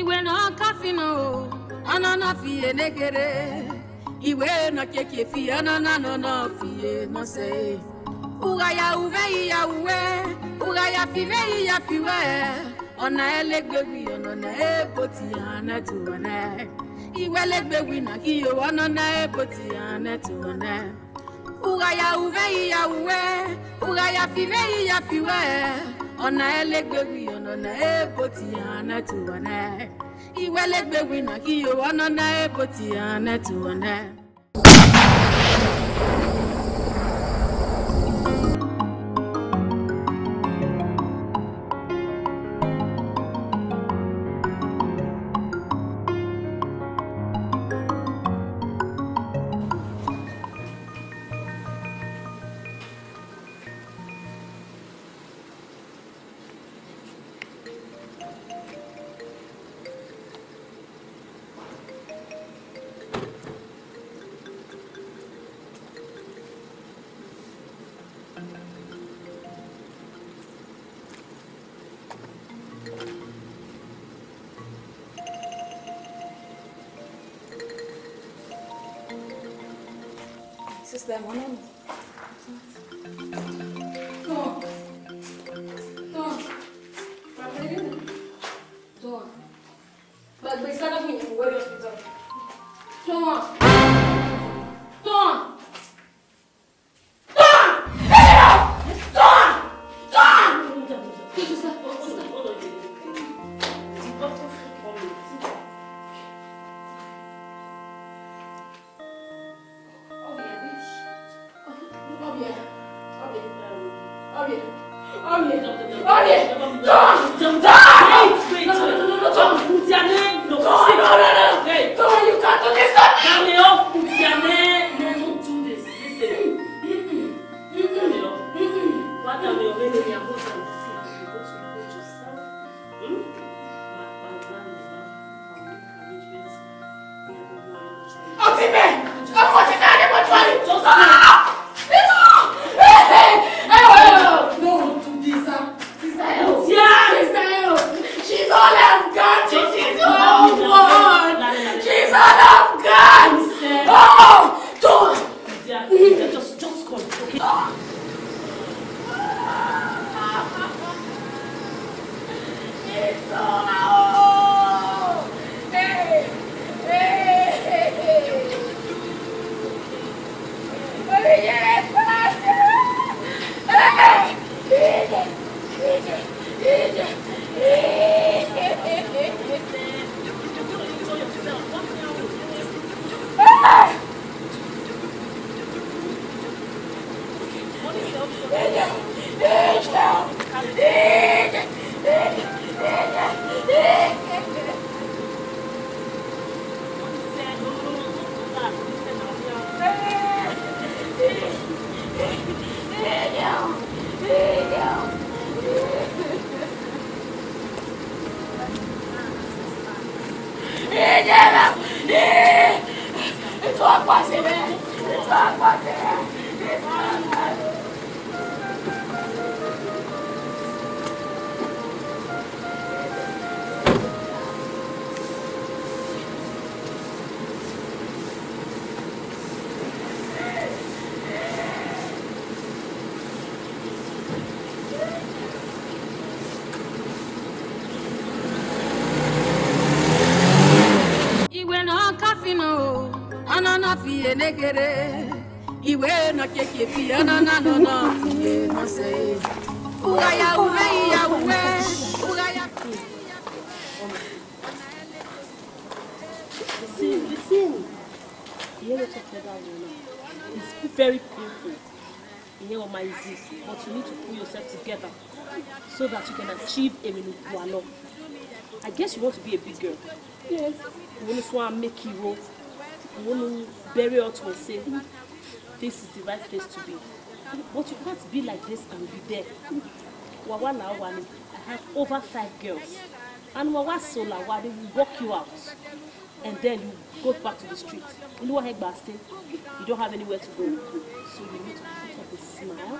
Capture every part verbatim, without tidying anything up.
Iwe no kafino, anana fie negere. Iwe no keke fi anana no no fie no se. Uga ya uve ya uwe, uga ya five ya fiwe. Ona elegbe wi ona na eboti ana tu ana. Iwe legbe wi na kiyo ona na eboti ana tu ana. Uga ya uve ya uwe, uga ya five ya fiwe. Ona elegbe wi ona na eboti ana tu ana. Iwe legbe wi na kiyo ona na eboti ana tu ana. Sister, one on. Tom. Tom. Papa, you. Tom. But we start up in the hospital. Tom. Tom. Don't do this. Listen. Mm-mm. Mm-mm. Mm-mm. What are your men in your bosom? Go to report yourself. Hmm? Auntie Ben! Auntie Ben! Just ah! Hey, hey, hey, hey, hey, hey, no, don't do this, sir. Sister, help. Yeah. Sister, help. She's all I've got. She's all I want. She's all I've got. Oh, don't. Yeah, just, just come, okay? Iwe no kafino, anana fi enekere. Iwe no keke fi anana no no fi no se. Ugaya uwe ya uwe, ugaya. Listen, listen. You hear what I tell that one now? It's very painful. You hear what my is this? But you need to pull yourself together so that you can achieve a Minubuano. I guess you want to be a big girl. Yes. You want to make hero. You want to bury out and say, this is the right place to be. But you can't be like this and be there. Wawa na wani. I have over five girls. And Wawa Sola, why they will walk you out. And then you go back to the street. Oluwahegba stay. You don't have anywhere to go. So you need to put up a smile.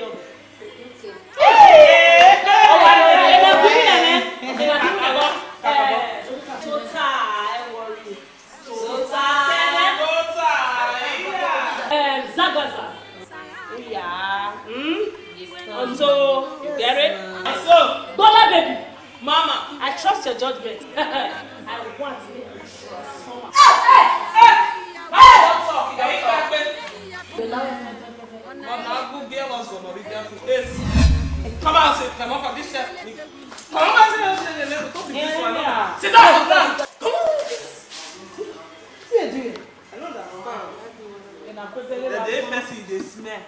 your. Zagaza. Yeah. Hmm? So, you get it? So, Bola baby. Mama, I trust your judgment. I want to make you transform. Hey, hey, hey! Hey, don't talk. You don't talk. Mama, good girl was gonna be careful. Yes. Come out, say, come off of this shelf. Come on, say, say, say, say, don't be this one. Yeah. Sit down, sit down. Come on. See you doing. I don't understand. The day person dey smell.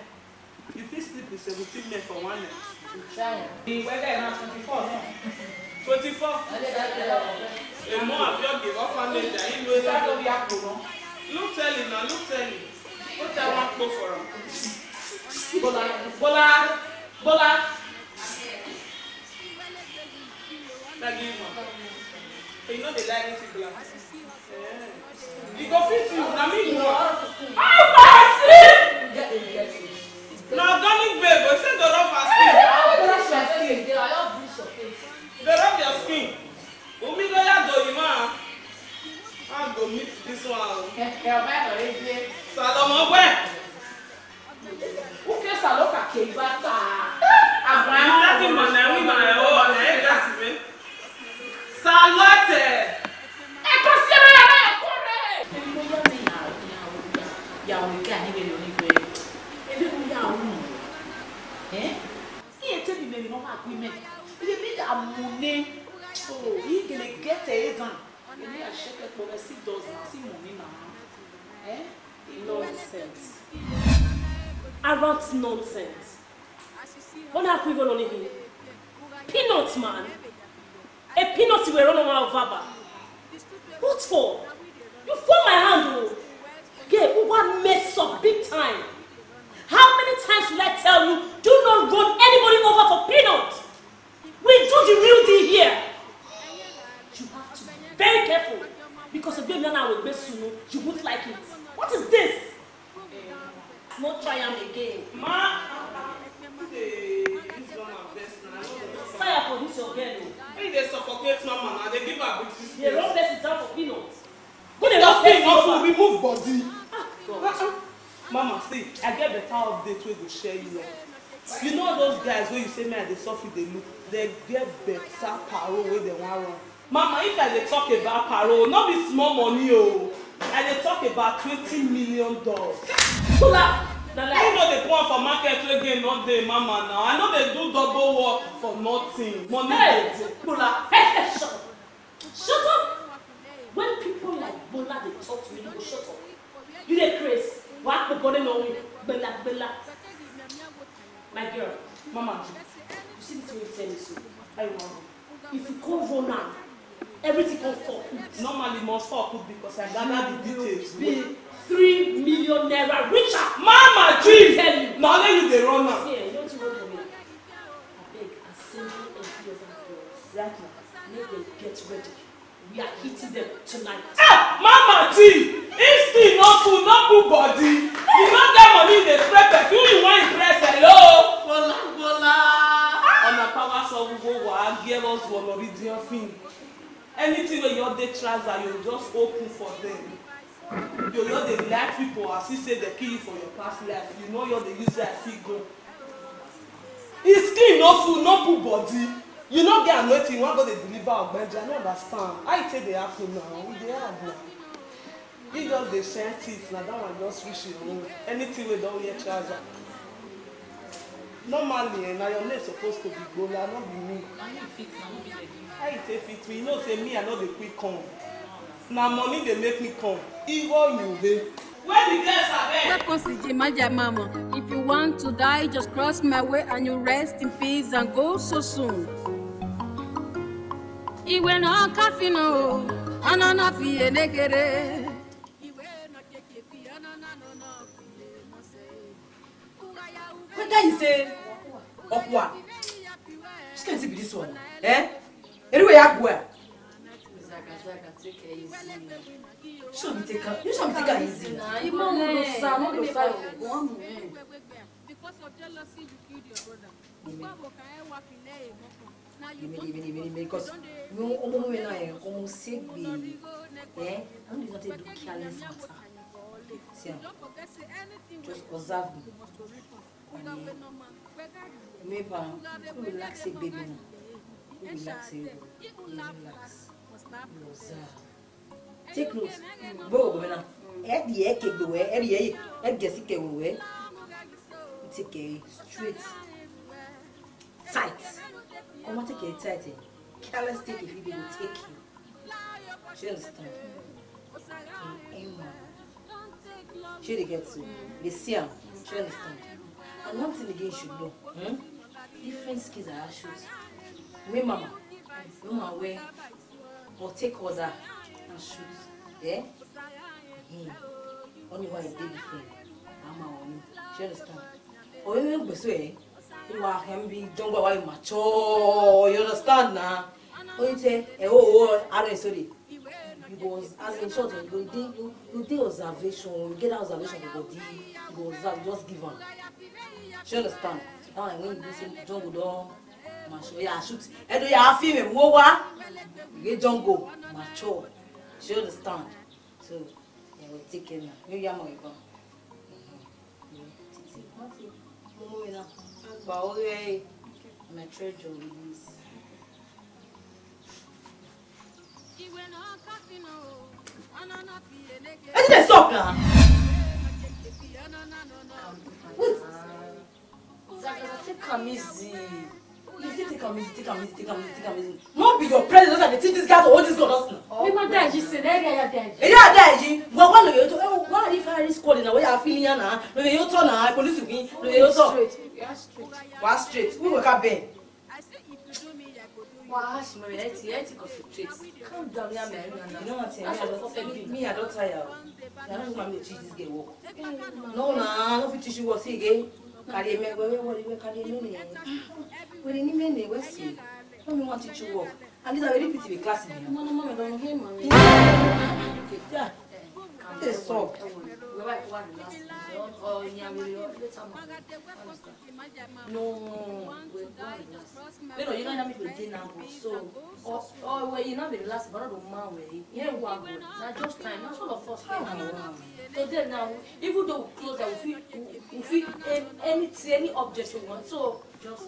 You fit sleep with seventeen men for one night. Try. The weather is now twenty-four now. Twenty-four. A more of your give orphanage. I know. Look tell him now. Look tell him. Go tell one go for him. Bola, Bola, Bola. Like you, man. You know they like anything black. Eh. E go fit you, na me you want. How far sleep? Na organic babe, but say dey rub her skin. Dey rub your skin. Umi go ya do you man. I go meet this one. Salomon, where? Uke saloka ke ibata. Agwa. That thing man, I win my own. I got it. Salote. Eko siara ya na kore. Emi mo ya me na ya ya ya we ka ni we lo ni we. Emi mo ya wu. Eh? Iye te mi me no ma agreement. Iye mi ya mu ni. Oh, he gele get it done. Emi a sheke kpore, see does na, see money na. Eh? Nonsense. Arrant nonsense. Ona kwigo no nihi. Peanut man. A peanut we run over vaba. What for? You fall my hand o. Yeah, you wan mess up big time. How many times will I tell you, do not run anybody over for peanut? We do the real deal here. You have to be very careful because if you now will be soon, you won't like it. What is this? No try am again. Ma, who dey use one of this now? Tire for this your girl o. When you dey suffocate mama now, dey give her British space. Dey run person down for peanut. Go dey rub person over. Remove body. Ah, God. Mama, see, I get better update wey go share you love. You know those guys wey you say me I dey suffer dey look, they get better parole wey dem wan run. Mama, if I dey talk about parole, no be small money o. I dey talk about twenty million dollars. Kula, na lie. You know the one for market wey gain no dey, mama, now. I no dey do double work for nothing. Money dey. Hey, Kula, hey, hey, shut up. Shut up! When people like Bola dey talk to me, you go shut up. You dey craze. Wa kpokpo dey no win. Gbela, gbela. My girl, mama, you see this way you tell me so. How you wan do? If you come run am, everything come fall put. Normally, must fall put because I gather the details. Be three million naira richer. Mama G! Tell you. Na only you dey run am. See, eh, you know what you want for me? Abeg, assemble every other girls. Right now. Make dem get ready. We are hitting them tonight. Ah, Mama T, if skin no full, no put body. You no get money, dey spray perfume, you wan impress, hello? Bola, Bola. On a power song, we go wa, give us one original film. Anything wey your dey trouser, you just open for them. You just dey like people as if say they kill you for your past life. You know you dey use that see go. His skin no full, no put body. You no get anointing, you wan go dey deliver ogbonge. I no understand. How e take dey happen now? E dey hard now. He just dey shine teeth, na that one just reach him own. Anything wey don wear trouser. Normally, eh, na your name suppose to be Gbola, no be me. Na you fit, na no be like you. How you take fit me? You know say me, I no dey quick come. Na money dey make me come. Even you, hey. Where the girls, abeg? Welcome, C J Majamama. If you want to die, just cross my way and you rest in peace and go so soon. Iwe no kafino, anana fi enekere. Wetin you say? Okwa. Which kind thing be this one? Eh? Anyway, I go. Zaga, zaga, take it easy. You sure me take am? You sure me take am easy? Nah, you mom no do sa, no do sa. Go on, eh. Because of jealousy, you killed your brother. Amen. Amen, amen, amen, amen. Because no, ọmọ mi náà yẹn, ọmọ ṣe gbé, eh? I don't even take do careless matter. See am, just observe me. And, eh, maybe, you relax a baby now. You relax a, you relax. Observe. Take note. Gbogbo gbogbo na. Ẹ di ẹ kegbe wẹ, ẹ di ẹ, ẹ gẹ̀ẹ́sì kẹwò wẹ. Take it straight. Tight. Come on, take it tight, eh? Careless take if you go take you. She understand? In aim. She dey get to. They see am. She understand? And one thing again you should know. Hmm? Different skins are shoes. Me mama, no man wear or take order and shoot. Eh? Hmm. Only one dey different. Mama, only. She understand? Or even go so, eh? Wa can be jungle wa mature. You understand now? When you say, eh, oh, oh, I don't sorry. You go, as in short, you go dey, you, you dey observation. You get that observation for body. You go observe, just give am. She understand? Now when you say jungle don mature, yeah, shoot. Edo ya film e wo wa. You get jungle mature. She understand? So, yeah, we take care now. You ya mo ibo. Títí, wọ́n ti mú mi náà. Àgbà orí ẹ̀, my treasure release. Wetin dey sup na? Wait. Zaga, take am easy. You see, take am easy, take am easy, take am easy, take am easy. No be your presence, I dey teach this guy to hold this gun, don't you? Me ma daji se, na ya daji. Eya daji, wa wa lo yo to, eh, wa ni firing squad na, wa ya feeling ya na, lo yo to na, police mi, lo yo to. Straight, yeah, straight. Wa straight, we go ka ben. Wa hash, mommy, I ti, I ti concentrate. Calm down, yeah, man. You know what, me, I don, me, I don tire. I don't want me to teach this girl work. No, na, I no fit teach you work. See again, carry me, where, where, where, carry me, where, where, where, see. No me want teach you work. And this already pity be class in here. No, no, mommy, don't hear, mommy. Yeah. This so. No, wait, wait, wait. No, you don't have me to dey now, so, oh, oh, well, you not be the last, but not the man way. Yeah, we are good. Now just time. Not all of us. Today now, even though we close, we feel, we, we feel any, anything, any object we want. So just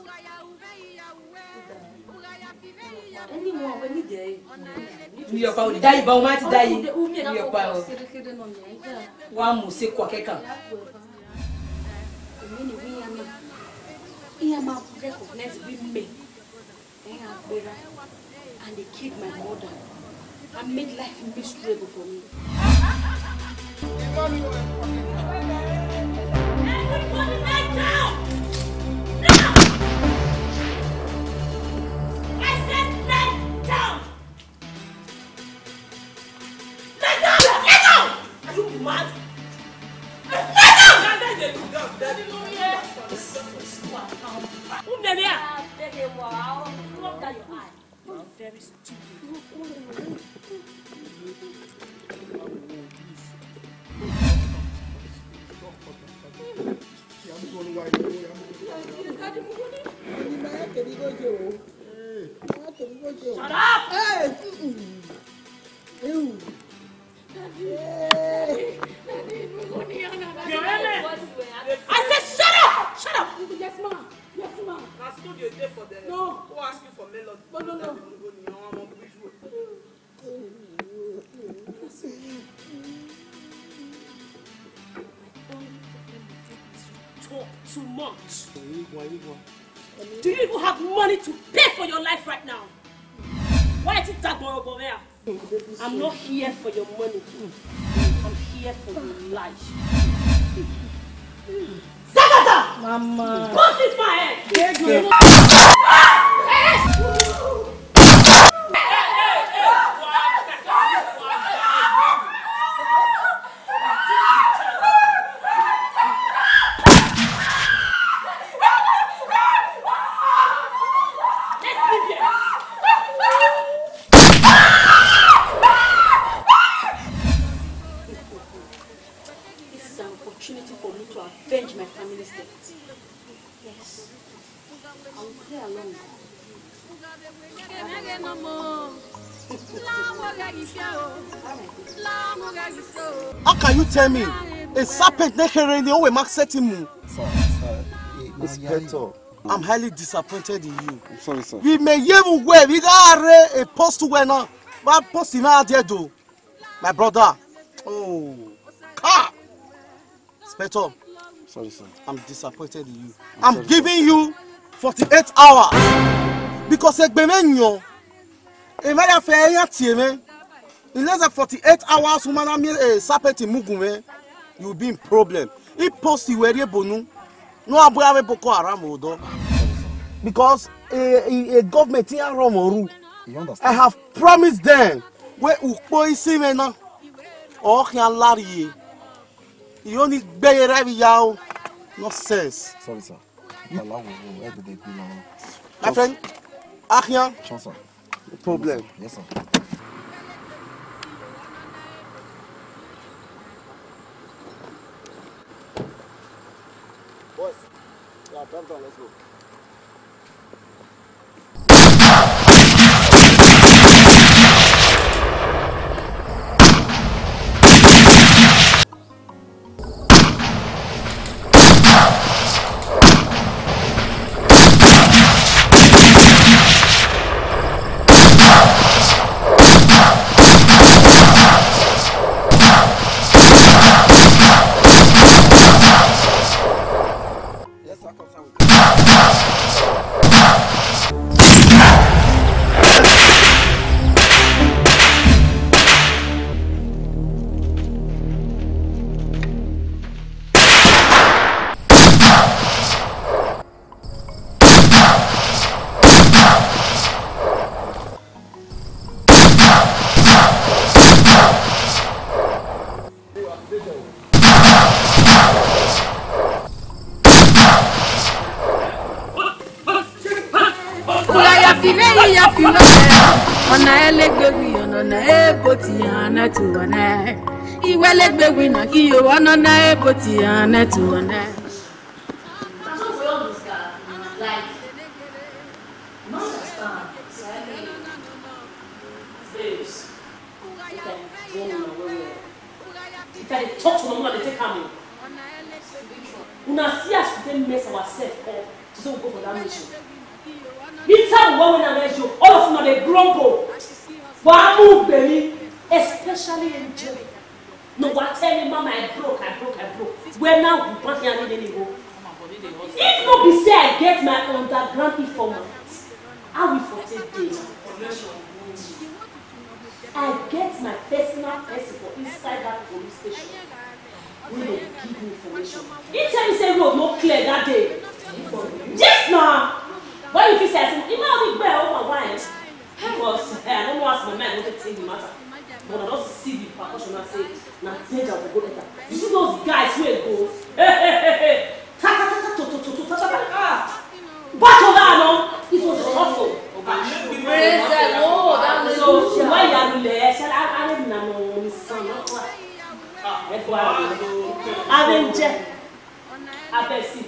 anyone when you there. Ní ọ̀pá òní dáyìí bá wọn máa ti dáyìí. Ní ọ̀pá o. Wọ́n á mú sí kọ̀kẹ́ kan. Èmi ni wí yẹn náà. Ìyẹn máa recognize bí mi. Ẹ̀yin àgbèrè. And they killed my mother and made life miserable for me. Everybody lie down! Now! I said lie down! Lie down! Lie down! Are you mad? Lie down! Lie down! Lie down! Who dey there? Very stupid. Shut up! Hey! Mm-mm. Ew. Hey! I said shut up! Shut up! Yes, ma'am. Yes, ma'am. Na school you dey for there. No. Who ask you for melody? No, no, no. Talk too much. Do you even have money to pay for your life right now? Why is it that borrow? I'm not here for your money. I'm here for your life. Zagaza! Mama. Bust this my head! This is an opportunity for me to avenge my family's death. Yes. I will play along. How can you tell me? A serpent na here in the way mark setting mu. Sir, sir, Inspector, I'm highly disappointed in you. I'm sorry, sir. We may even wear, we got a post to wear now. But post in our dear do. My brother. Oh. Car. Inspector. Sorry, sir. I'm disappointed in you. I'm, I'm giving you forty-eight hours. Because egbemenyo. Emaya fe eyan tie me. In less than forty-eight hours, woman am eh, sapeti mugume. You'll be in problem. He post you where you bonu. No abu ave Boko Haram odo. Because a, a, a government here run oru. You understand? I have promised them. We ukpo isi me na. Oh, can larry. You only be a rabi yao. Nonsense. Sorry, sir. My friend, Ahian. Chanson. No problem. Yes, sir. Boys, yeah, downtown, let's go. Ọ̀nà ẹlẹ́gbẹ̀rún ọ̀nà ẹ̀bọ̀tì àná tó wà náà. Ìwé lẹ́gbẹ̀rún náà kí yóò wọ́n náà ẹ̀bọ̀tì àná tó wà náà. If I dey talk to una, una dey take am o. Una see as we take mess ourselves up to say we go for that mission. Me tell una when I measure, all of una dey grumble. But I move, baby, especially Angel. No, what tell me, mama, I broke, I broke, I broke. Where now we want here need any go? If no be say I get my underground informant, how we for take dey? I get my personal person for inside that police station. Wey dey give me information. He tell me say road no clear that day. Yes na. Why you fit say I say Ima Odigbe o ma why? Because eh, I no know as my mind go take take the matter. But I don see the repercussion and say na danger we go enter. You see those guys wey go ta ta ta ta to to to to ta ta ta ah. Battle that no, it was a tussle. Praise the Lord. Ẹ fọ ara mi. Abẹ́ ń jẹ́. Abẹ́ sì.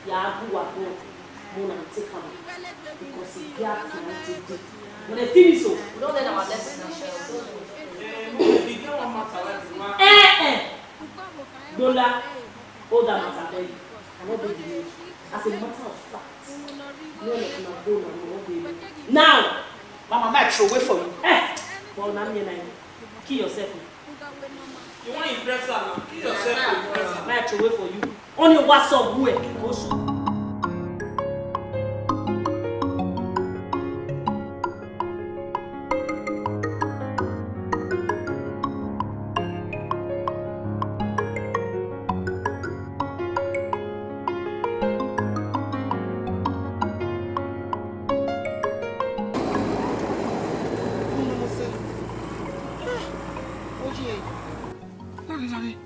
Yàá gùn wà gan. Mo nà ń tẹ́ka mi. Because e get as e dey. When I finish so. We don learn our lesson, na sure. Eh, eh. Dola, hold that matter, I beg. I no dey delay. As a matter of fact, no let una go na no dey. Now, mama, might throw away for you. Eh, but na me na you. Kill yourself. You wan impress her now? Kill yourself to impress her. Might throw away for you. Only what's up, who?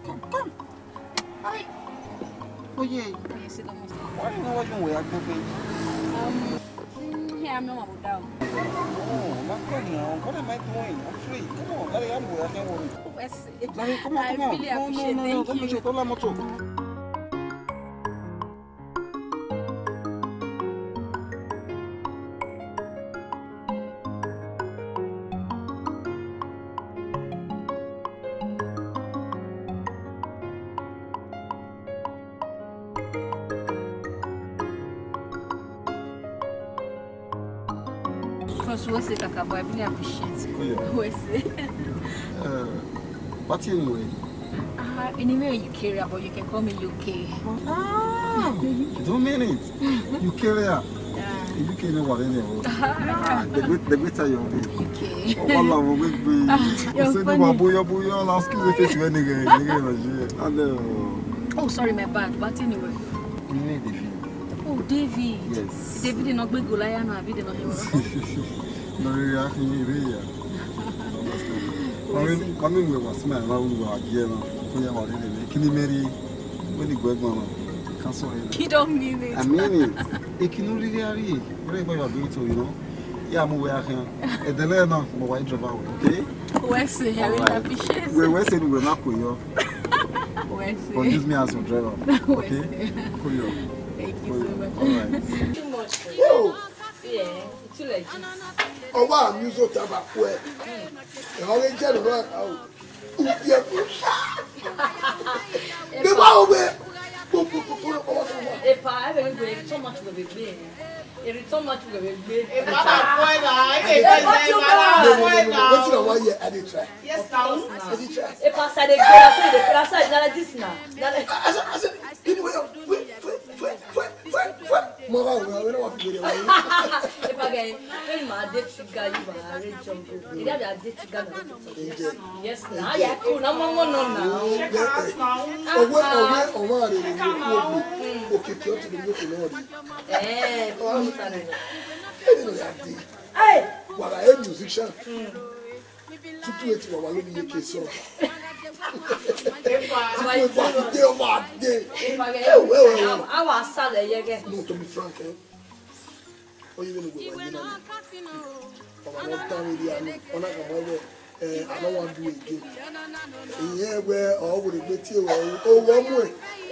Come, come. Hi. Oh yeah. Why you know what you wear? Um, mm, here I'm not with that. Oh, my God now. What am I doing? I'm free. Come on, Daddy, I'm going. I can't worry. Daddy, come on, come on. No, no, no, no. Don't push it. Don't let me talk. Because we say Kakabo, I really appreciate. Kuya. We say. Uh, what anyway? Ah, anyway, you carry, but you can call me U K. Ah, you don't mean it. You carry. Yeah. U K no worry anyway. Ah, the great, the greater your way. U K. Oh, Allah, we will be. You're funny. Boyo, boyo, last kiss the face when again, again, again. Oh, sorry, my bad. But anyway. You mean the film? Oh, David. Yes. David did not be Goliath, no, David did not. No, really, I can't really. Mami, mami, we were smiling, we were here now. We are already. Kí ni Mary? When the boy gone, cancel it. You don't mean it. I mean it. Kí ni really, really. Whatever you are doing to, you know. Yeah, I'm aware. Edele na, mo wa driver, okay? We say, I really appreciate. We, we say we na kuyo. We say. But use me as your driver, okay? Kuyo. Thank you so much. All right. Too much. Yo. Yeah, too like this. Ọwọ́ àmì sọ tàbá kú ẹ̀. Ẹ̀ ọ́ lè jẹ́ lọ́wọ́ àwọn. Ubi ẹ̀ kú. Bí wàá wọ bẹ́ẹ̀. Epa, I beg you, return match go be play. A return match go be play. Epa, na boy na. I dey try. No, no, no, no, no. Wetin I wan hear, I dey try. Yes, now. I dey try. Epa, as I dey go, as I dey go, as I dey like this now. I, I, I, I, anyway, wait, wait, wait, wait, wait, wait. Mo wá wò, wọ́n wá fi wèrè wá. Epa, guy, when my dey trigger you, I arrange jungle. You have your dey trigger me. Yes, now. Yeah, cool. Now, mama, no, now. Ọwọ́, ọwọ́, ọwọ́ rẹ̀ ni kú òkú. Òkìkí ọtí ni yóò fi náà rí. Eh, for all the time. Ẹni ló yà dé. Hey! Wàrà ẹ̀ musician. Tútù etí wà wà lórí yé kí sọ. Tútù etí wà dé ọmọ àdé. Ẹ wẹ̀ wẹ̀ wẹ̀. Àwọn àṣàlẹ̀ yẹ kẹ́. No, to be frank, eh? Oye, wẹ́n ni gbogbo ayé náà. Ọmọ wọn dáhùn ilé àná. Ọ̀nà kan mọ́ ẹgbẹ́. Eh, I don't want to do it again. Ìyẹn ẹgbẹ́ ọ̀hún wò lè gbé tí èèwọ̀ ọ̀hún. Owó ọmú ẹ̀.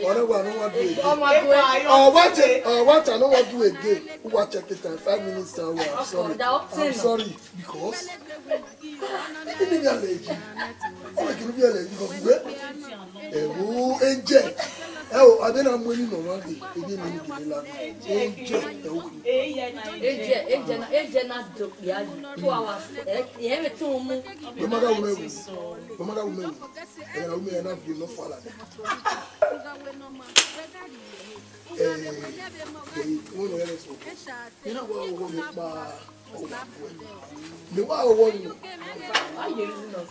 Ọ̀nà wà, I don't want to do it again. Ọmọ àgbo ẹ̀. Ọ̀wá tẹ, ọ̀wá tẹ, I don't want to do it again. Who wa check it time? Five minutes time. I'm sorry. I'm sorry. Because. Kí ni bí allergy? Ó lè kí ni bí allergy kan gbé? Ẹ̀wò ẹ̀jẹ̀. Ẹ o, abẹ́ náà mú ẹni nà wọ́n dé. Ebi mi ni kìnìún la. Ẹ̀jẹ̀, ẹ̀wò. Eje, eje na, eje na do ya. Two hours. Eh, yeah, me too mu. No matter women. No matter women. Eh, na women na be no fall. Eh, wọ́n lọ yẹn sọ. You know what we want to. Ni wá owó ni. Why you reason us?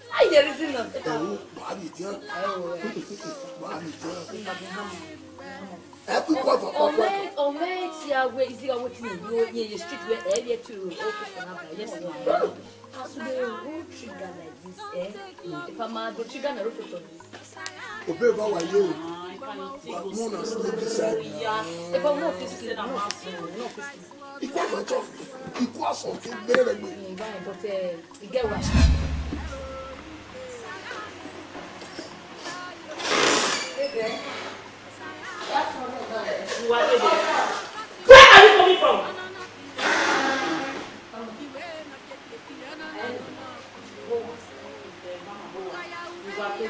Why you reason us? Ẹ̀wù bàbí jẹ́. Bàbí jẹ́. Every quarter, quarter. Ome, ome, ti awe, is it what you do? Yeah, you street where every two. Okay, for now, yes, no. As we go trigger like this, eh? If I'm a go trigger na rope to. Obe ba wa yo. Mo na sleep beside. If I'm not this kid, I'm not this kid. Ikú àgbàjọ, ikú àsàn tó gbére rẹ̀ gbé. Mm, báyìí, but, eh, e get why. Eh,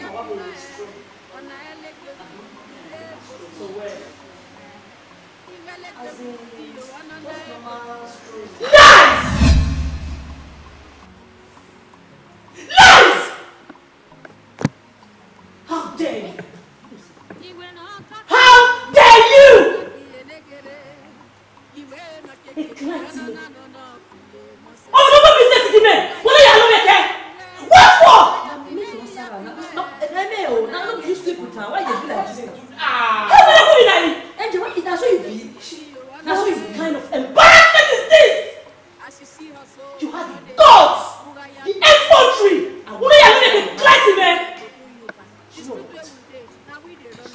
I want to destroy. So where? As in, just normal stroll. Lies! Lies! How dare you? How dare you? A client me. Oh, no, no, business with the men. What are you looking at? What for? Make no, Sarah. No, no, no, no, no, no, you sleep with her. Why you do like this? Ah. How will I go in? Angel, why that's what you be? That's what you kind of embarrassment is this? You had the guts, the effrontery. What are you looking at? You know what?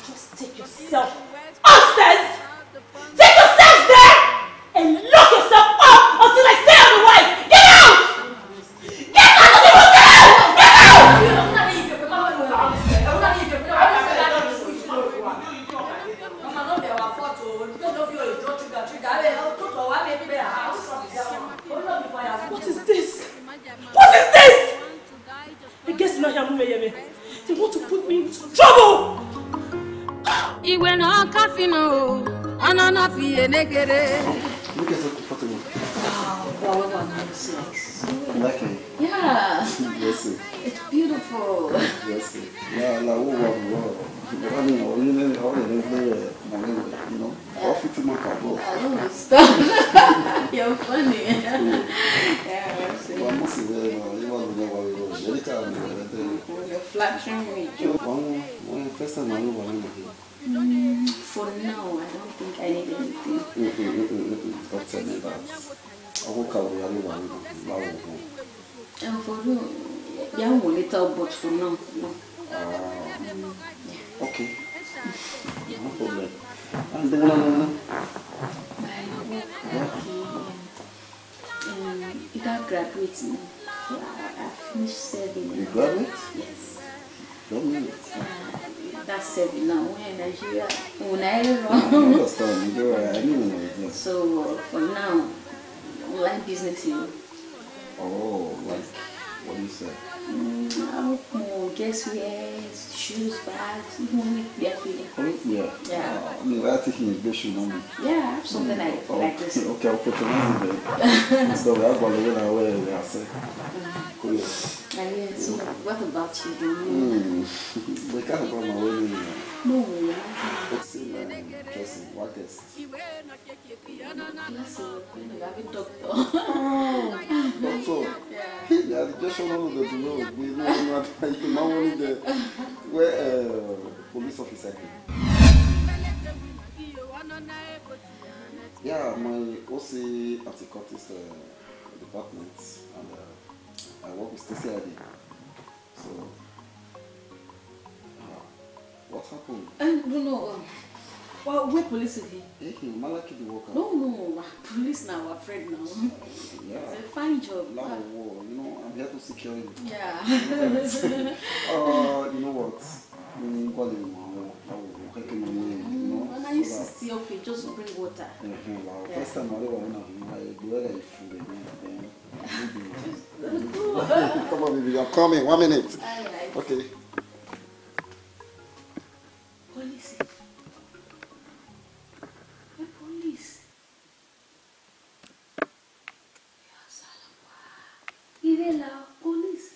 Just take yourself upstairs. Take yourself there and lock yourself up until I say otherwise. Get out! Get out of the room! Get out! Get out! What is this? What is this? I guess now you're moving. They want to put me into trouble. Iwe na kafino, anana fi enegere. Look at something for me. Wow, wow, wow, wow, nice. You like it? Yeah. Yes, sir. It's beautiful. Yes, sir. Yeah, la wo wa wo. I mean, only only the you know. All fifty man can go. I don't stop. You're funny. Yeah, I see. Well, I must say, well, you want to know what we go. Very calm, very. You're flattering me, Joe. One, one first time I know what I'm doing. Mm, for now, I don't think I need anything. Mm-mm, mm-mm, mm-mm. Don't tell me that. I will call you, I will, I will, I will. And for you, yeah, we later, but for now, no. Ah, okay. No problem. And then, uh, I work, yeah. Um, either graduate now. So I, I finished serving. You graduate? Yes. Don't mean it. Uh, that's serving now. We're in Nigeria. When I I run. Understand. You do right. I knew you were there. So for now, online business, you know. Oh, like what do you say? Mm, I open guest wear, shoes, bags, even wear, wear. Oh, yeah. Yeah. Ah, I mean, I think you should know me. Yeah, I have something like, oh, like this. Okay, I'll put your name there. So we have one way now where we are saying. Cool. Ah, yeah, so what about you? Do you Mm. We can't go my way. No, we are not. What's in my dressing? What is? Yes, we have a doctor. Doctor. Yeah. He, the addiction, all of the below, we know not, you know, only the, where, uh, police officer came. Yeah, my O C at the Curtis, uh, department, and, uh, I work with T C I D. So, uh, what happened? Um, no, no. Um, well, where police is he? Eh, eh, Malaki the worker. No, no, wa-, police now, our friend now. Yeah. It's a fine job. Now, Ah. War, you know, I'm here to secure you. Yeah. Uh, you know what? Mm, call him, uh, uh, uh, you know, Mm, and I used to so that see, okay, just bring water. Uh-huh, wow. Yeah. First time I ever went out, you know, I go where I feel again, then Come on, baby, I'm coming. One minute. All right. Okay. Police. The police. Irela, police.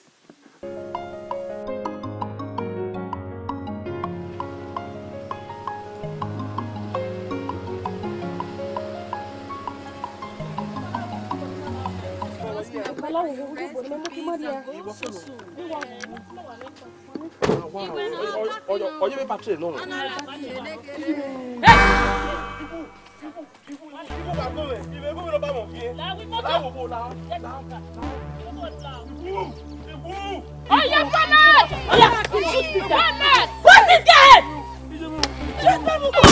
Ọjọ́ mi bá tẹ̀ náà. Ikú wà gbọ́n rẹ̀, ìwé gbọ́n mi lọ bá mọ̀ fi é. Láwo bó la. Oya, forward! Oya, shoot this guy. Forward! Shoot this guy!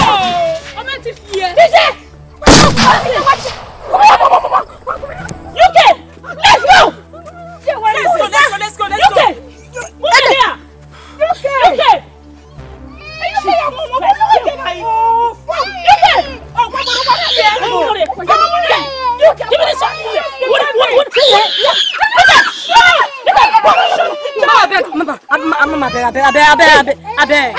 Oh, ọmọ ti fi ẹ. Díje! U K! Let's go! Let's go, let's go, let's go, let's go. U K! Move here! U K! U K! Give me this one. What, what, what, what? Ah, mama, abeg, abeg, abeg, abeg, abeg, abeg.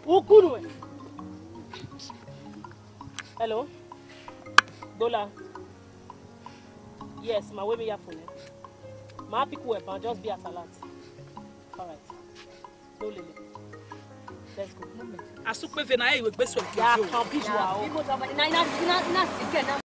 Ukunu. Hello. Dola. Yes, ma, wey me ya phone. Ma pick web and just be at alert. All right. No lele. Let's go. Asukpe ve na ewe gbeso. Ya kan bi wa o. Imo to ba na na na na sike na.